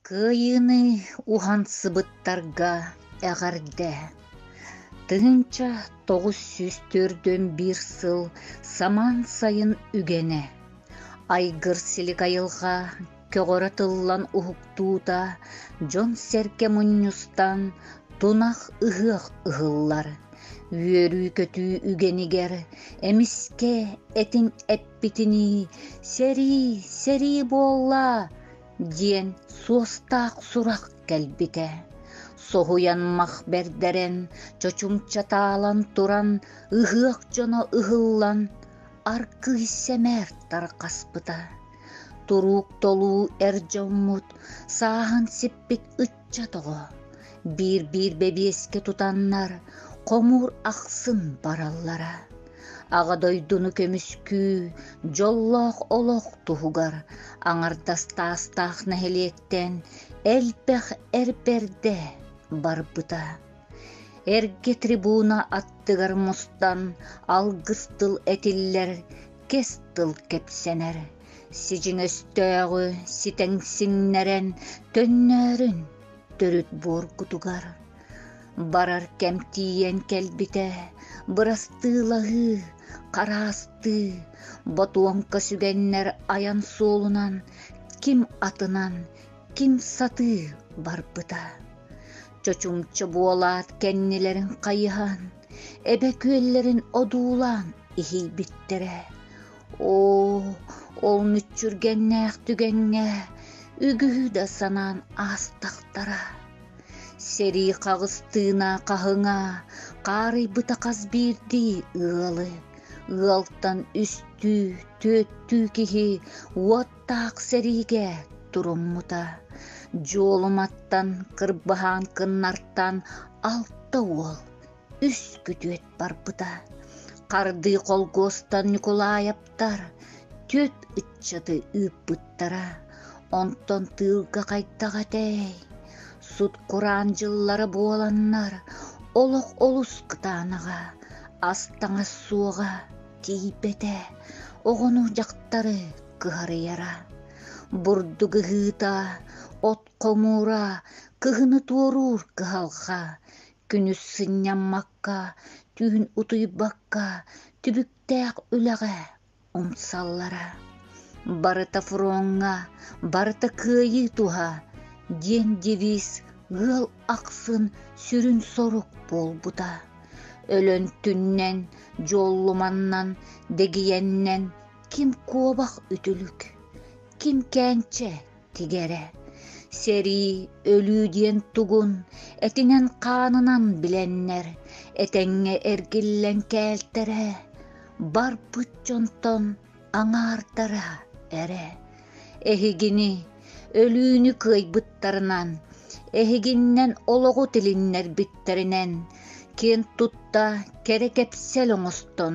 Кыайыыны уһансыбыттарга эҕэрдэ! 1941 сыл самаан сайын үгэнэ. Айгыр-силик айылҕа көҕөрө тыллан уһуктуута, дьон-сэргэ мунньустан, тунах ыһыах ыһыллар. Үөрүү-көтүү үгэнигэр эмискэ этиҥ эппитинии «Сэрии, сэрии буолла!» диэн суостаах сурах кэлбитэ. Соһуйан мах бэрдэрэн, чочумча таалан туран, ыһыах дьоно ыһыллан, аргыый сэмээр тарҕаспыта. Туруук толуу эр дьоммут сааһын сиппит ыччат оҕо биир-биир бэбиэскэ тутаннар хомуур ахсын бараллара. Аҕа дойдуну көмүскүү, дьоллоох олох туһугар аҥардас таастаах нэһилиэктэн элбэх эр бэрдэ барбыта. Эргэ трибуна аттыгар мустан алгыс тыл этиллэр, кэс тыл кэпсэнэр. Сидьиҥ өстөөҕү ситэҥсиҥнэрэн төннөөрүн төрүт буоргутугар. Барар кэм тиийэн кэлбитэ, бырастыылаһыы, хараастыы, ботуоҥка сүгэннэр айан суолунан ким атынан, ким сатыы барбыта. Чочумча буолаат кэннилэрин хайыһан, эбэ күөллэрин одуулаан иһийбиттэрэ. Оо, ол мүччүргэннээх түгэҥҥэ үгүһү да санаан аастахтара. Сэрии хаҕыс тыына хаһыҥа, хаарыйбыта хас биирдии ыалы. Ыалтан үстүү, түөттүү киһи уоттаах сэриигэ туруммута. Дьуолуматтан, кырбаһаан кыннартан алта уол, үс күтүөт барбыта. Хардыы холкуостан Ньукулаайаптар түөрт ыччаты ыыппыттара. Онтон тыылга хайдах этэй? Сут-кураан дьыллара буоланнар, олох олус кытаанаҕа, ас-таҥас суоҕа тиийбэтэ, оҕону дьахтары кыһарыйара. Бурдук ыһыыта, от хомуура, кыһыны туоруур кыһалҕа, күнүс сынньаммакка, түүн утуйбакка, түбүктээх үлэҕэ умсаллара. Барыта фроҥҥа, барыта кыайыы туһа диэн девиз ыал ахсын сүрүн сорук буолбута. Өлөн түннэн, дьуоллуманнан, дэгийэннэн ким куобах үтүлүк, ким кээнчэ тигэрэ. Сэрии, өлүү диэн тугун этинэн-хаанынан билэннэр, этэҥҥэ эргиллэн кээлтэрэ, барбыт дьонтон аҥаардара эрэ. Эһигини өлүүнү кыайбыттарынан, эһигиннэн олоҕу тилиннэрбиттэринэн, киэн тутта кэрэ кэпсэл оҥостон,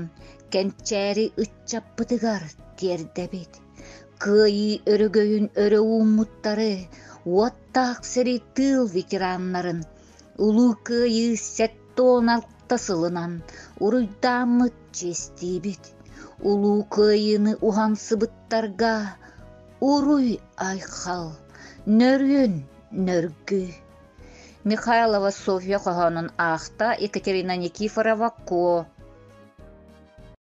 кэнчээри ыччаппытыгар тиэрдэбит. Кыайыы өрөгөйүн өрө ууммуттары, уоттаах сэрии тыыл ветераннарын Улуу Кыайыы 76 сылынан уруйдааммыт чиэстиибит. Улуу Кыайыыны уһансыбыттарга уруй-айхал, нөрүөн нөргүй. Михайлова Софья хоһоонун аахта Екатерина Никифорова Куо.